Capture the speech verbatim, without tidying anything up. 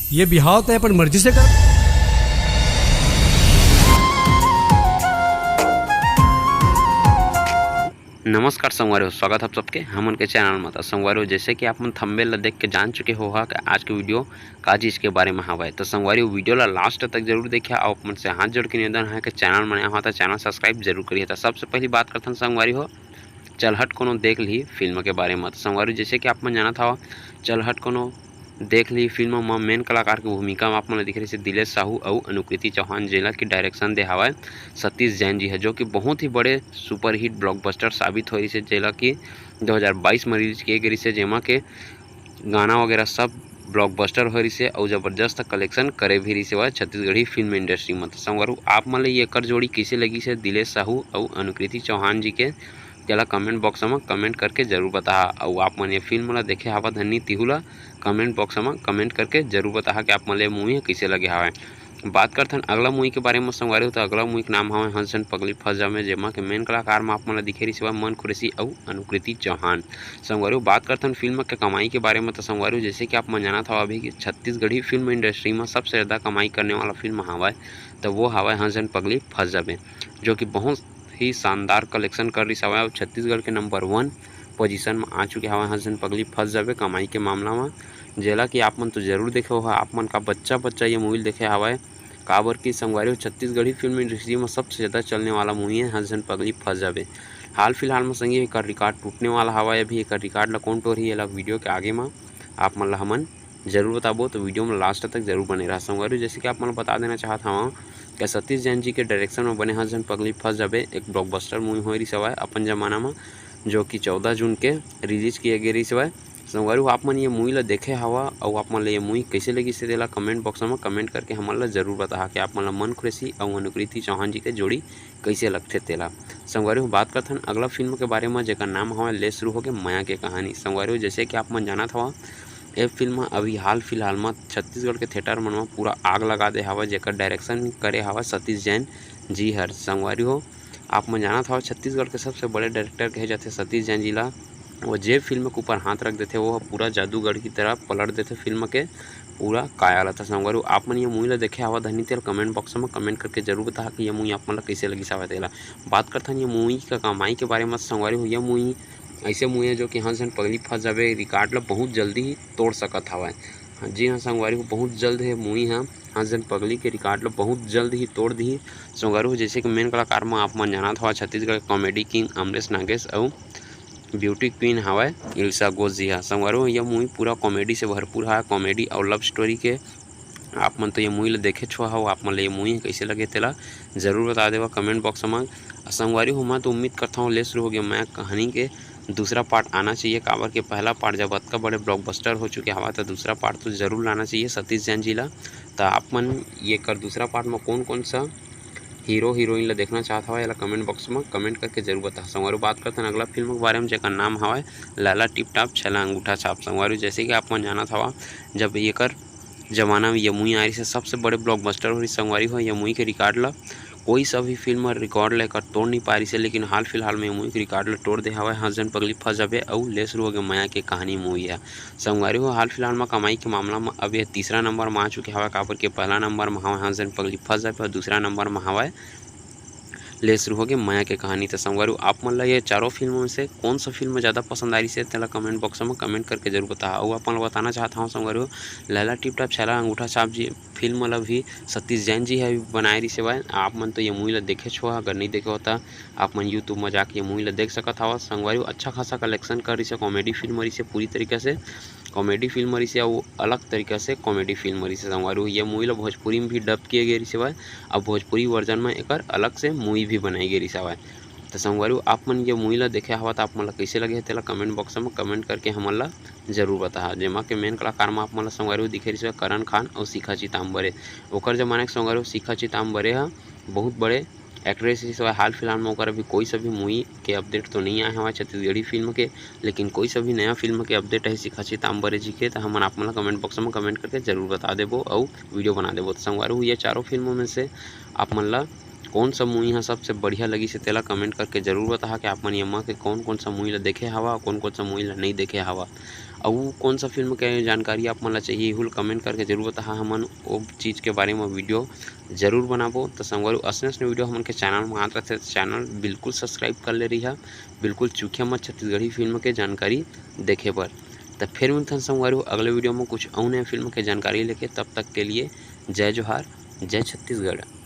ये बिहाव तो अपन मर्जी से कर। नमस्कार संगवारी हो, स्वागत है आप सबके हमन के चैनल में। तो संगवारी हो, जैसे कि आप मन थंबनेल ला देख के जान चुके हो हा कि आज के वीडियो का चीज के बारे में हवय। तो संगवारी हो, वीडियो ला लास्ट तक जरूर देखिया। आप मन से हाथ जोड़ के निवेदन है कि चैनल में नया हो तो चैनल सब्सक्राइब जरूर करिए। तो सबसे पहली बात करथन संगवारी हो, चल हट कोनो देख ली फिल्म के बारे में। तो संगवारी हो, जैसे कि आप मन जानत हव, चल हट कोनो देख ली फिल्म म मेन कलाकार के भूमिका म आप मन ल दिखे रहिसे दिलेश साहू अउ अनुकृति चौहान, जेला कि डायरेक्शन दे हवय सतीश जैन जी ह, जो कि बहुत ही बड़े सुपरहिट ब्लॉकबस्टर साबित होए रहिसे, जेला कि दो हज़ार बाईस म रिलीज किए गे रहिसे, जेमा के गाना वगैरह सब ब्लॉकबस्टर होए रहिसे अउ जबरदस्त कलेक्शन करे भी रहिसे हवय छत्तीसगढ़ी फिल्म इंडस्ट्री म। त संगवारी हो, आप मन ल एकर जोड़ी कइसे लगिस हे दिलेश साहू अउ अनुकृति चौहान जी के, तेला कमेंट बॉक्स म कमेंट करके जरूर बताहा। अउ आप मन ये फिल्म ला देखे हवा धन्नी तिहू ला कमेंट बॉक्स म कमेंट करके जरूर बताहा कि आप मन ल ये मूवी ह कइसे लगे हवय। बात करथन अगला मूवी के बारे म संगवारी हो, त अगला मूवी के नाम हवय हंस झन पगली फंस जाबे, जेमा के मेन कलाकार म आप मन ल दिखे रहिसे हवय मन कुरैशी अउ अनुकृति चौहान। संगवारी हो, बात करथन फिल्म के कमाई के बारे म, त संगवारी हो, जैसे कि आप मन जानत हव अभी कि छत्तीसगढ़ी फिल्म इंडस्ट्री म सबसे ज्यादा कमाई करने वाला फिल्म हवय, त वो हवय हंस झन पगली फंस जाबे, जो कि बहुत ही शानदार कलेक्शन कर रिहिस हवय अउ छत्तीसगढ़ के नंबर वन पोजीशन म आ चुके हवय हंस झन पगली फंस जाबे कमाई के मामला म, जेला कि आप मन तो जरूर देखे होहा, आप मन का बच्चा बच्चा ये मूवी ल देखे हवय, काबर कि संगवारी हो छत्तीसगढ़ी फिल्म इंडस्ट्री म सबसे ज्यादा चलने वाला मूवी है हंस झन पगली फंस जाबे। हाल फिलहाल म संगी एकर रिकॉर्ड टूटने वाला हवय, अभी एकर रिकॉर्ड ला कौन टोरही, एला वीडियो के आगे म आप मन ला हमन जरूर बताबो, तो वीडियो में लास्ट तक जरूर बने रहा संगवारी हो। जैसे कि आप मन ल बता देना चाहत हवं कि सतीश जैन जी के डायरेक्शन में बने हंस झन पगली फंस जाबे एक ब्लॉकबस्टर मूवी होए रिहिस हवय अपन जमाना म, जो कि चौदह जून के रिलीज किए गे रिहिस हवय। संगवारी हो, आप मन ये मूवी ल देखे हवा अउ आप मन ल ये मूवी कइसे लगिस हे, तेला कमेंट बॉक्स म कमेंट करके हमन ल जरूर बताहा कि आप मन ल मन कुरैशी अउ अनुकृति चौहान जी के जोड़ी कइसे लगथे तेला। संगवारी हो, बात करथन अगला फिल्म के बारे म, जेकर नाम हवय ले शुरू होगे मया के कहानी। संगवारी हो, जैसे कि आप मन जानत हवा, ए फिल्म ह अभी हाल फिलहाल म छत्तीसगढ़ के थिएटर मन म पूरा आग लगा दे हवय, जेकर डायरेक्शन करे हवय सतीश जैन जी हर। संगवारी हो, आप मन जानत हव, छत्तीसगढ़ के सबसे बड़े डायरेक्टर कहे जाथे सतीश जैन जी ला। वो जे फिल्म के ऊपर हाथ रख देथे, वो ह पूरा जादूगर की तरह पलट देथे फिल्म के पूरा काया ला। त संगवारी हो, आप मन ये मूवी ला देखे हवा धनी, तेला कमेंट बॉक्स म कमेंट करके जरूर बताहा कि ये मूवी आप मन ला कइसे लगिस हवय तेला। बात करथन ये मूवी का कमाई के बारे म, संगवारी हो, ये मूवी ऐसे मूवी है जो कि हंस झन पगली फंस जाबे रिकॉर्ड ला बहुत जल्दी ही तोड़ सकत हवय। जी हाँ संगवारी हो, बहुत जल्द हे मूवी ह हंस झन पगली के रिकॉर्ड ला बहुत जल्द ही तोड़ दिही। संगवारी हो, जैसे कि मेन कलाकार म आप मन जानत हवा छत्तीसगढ़ के कॉमेडी किंग अमलेश नागेश अउ ब्यूटी क्वीन हवय इल्सा घोष जी हा। संगवारी हो, यह मूवी पूरा कॉमेडी से भरपूर हवय, कॉमेडी अउ लव स्टोरी के। आप मन तो ये मूवी ल देखे छो हव, आप मन ल ये मूवी कइसे लगे तेला जरूर बता देवा कमेंट बॉक्स म। संगवारी हो, मैं तो उम्मीद करता हूँ ले शुरू होगे मया कहानी के दूसरा पार्ट आना चाहिए, काबर के पहला पार्ट जब अतका बड़े ब्लॉकबस्टर हो चुके हवा, तो दूसरा पार्ट तो जरूर लाना चाहिए सतीश जैन जी ला। तो आप मन ये कर दूसरा पार्ट में कौन कौन सा हीरो हीरोइन ला देखना चाहत हवा, एला कमेंट बॉक्स में कमेंट करके जरूर बता। संगवारी हो, बात करथन अगला फिल्म के बारे में, जेकर नाम हवय लैला टिप टाप छैला अंगूठा छाप। संगवारी हो, जैसे कि आप मन जानत हवा, जब एकर जमाना में ये मूवी आ रही से सबसे बड़े ब्लॉकबस्टर हो रही। संगवारी हो, ये मूवी के रिकॉर्ड ला कोई सा भी फिल्म रिकॉर्ड ला एकर तोड़ नहीं पा रही से, लेकिन हाल फिलहाल में ये मूवी के रिकॉर्ड ला तोड़ दे हवय हंस झन पगली फंस जाबे अउ ले शुरू होगे मया के कहानी मूवी ह। संगवारी हो, हाल फिलहाल में कमाई के मामला में अब ये तीसरा नंबर में आ चुके हवय, काबर के पहला नंबर में हवय हंस झन पगली फंस जाबे अउ दूसरा नंबर में हवय ले शुरू होगे मया के कहानी। त संगवारी हो, आप मन ला ये चारों फिल्मों में से कौन सा फिल्म ज़्यादा पसंद आ रही से, तेला कमेंट बॉक्स में कमेंट करके जरूर बताहा। अउ आप मन ला बताना चाहत हवं संगवारी हो, लैला टिप टाप छैला अंगूठा छाप जी फिल्म ला भी सतीश जैन जी ह बनाए रही से। आप मन तो ये मूवी ला देखे छो, अगर नहीं देखे हो त आप मन YouTube में जाके ये मूवी ला देख सकत हव। संगवारी हो, अच्छा खासा कलेक्शन कर रही से, कॉमेडी फिल्म रही से पूरी तरीका से। कॉमेडी फिल्म रहिसे अउ अलग तरीका से कॉमेडी फिल्म रहिसे संगवारी हो। ये मूवी ला भोजपुरी में भी डब किए गए रहिसे हवय, अब भोजपुरी वर्जन में एकर अलग से मूवी भी बनाई गए रहिसे हवय। तो संगवारी हो, आप मन ये मूवी ला देखे हवा, तो आप मन ला कइसे लगे हे, तेला कमेंट बॉक्स में कमेंट करके हमन ला जरूर बताहा। जेमा के मेन कलाकार में आप मन ला संगवारी हो दिखे रहिसे हवय करण खान अउ शिखा चिताम्बरे। ओकर जमाना के संगवारी हो, शिखा चिताम्बरे ह बहुत बड़े एक्ट्रेस रहिसे हवय। हाल फिलहाल में ओकर अभी कोई सा भी मूवी के अपडेट तो नहीं आए हवय छत्तीसगढ़ी फिल्म के, लेकिन कोई सा भी नया फिल्म के अपडेट है शिखा चिताम्बरे जी के, तो हमन आप मन ला कमेंट बॉक्स में कमेंट करके जरूर बता देबो अउ वीडियो बना देबो। तो संगवारी हो, ये चारों फिल्मों में से आप मन ला कौन सा मूवी ह सबसे बढ़िया लगिस हे, तेला कमेंट करके जरूर बताहा कि आप मन एमा के कौन कौन सा मूवी ला देखे हवा, कौन कौन सा मूवी ला नहीं देखे हवा, अउ कौन सा फिल्म के जानकारी आप मन ला चाहिए, एहू ल कमेंट करके जरूर बताहा। हमन ओ चीज़ के बारे में वीडियो जरूर बनाबो। तो संगवारी, अइसने अइसने वीडियो हमन के चैनल में आत रहथे, तो चैनल बिल्कुल सब्सक्राइब कर ले रहिहा, बिल्कुल चूकिया मत छत्तीसगढ़ी फिल्म के जानकारी देखे बर। तो फिर मिलथन संगवारी अगले वीडियो में कुछ अउ नया फिल्म के जानकारी लेके। तब तक के लिए जय जोहार, जय छत्तीसगढ़।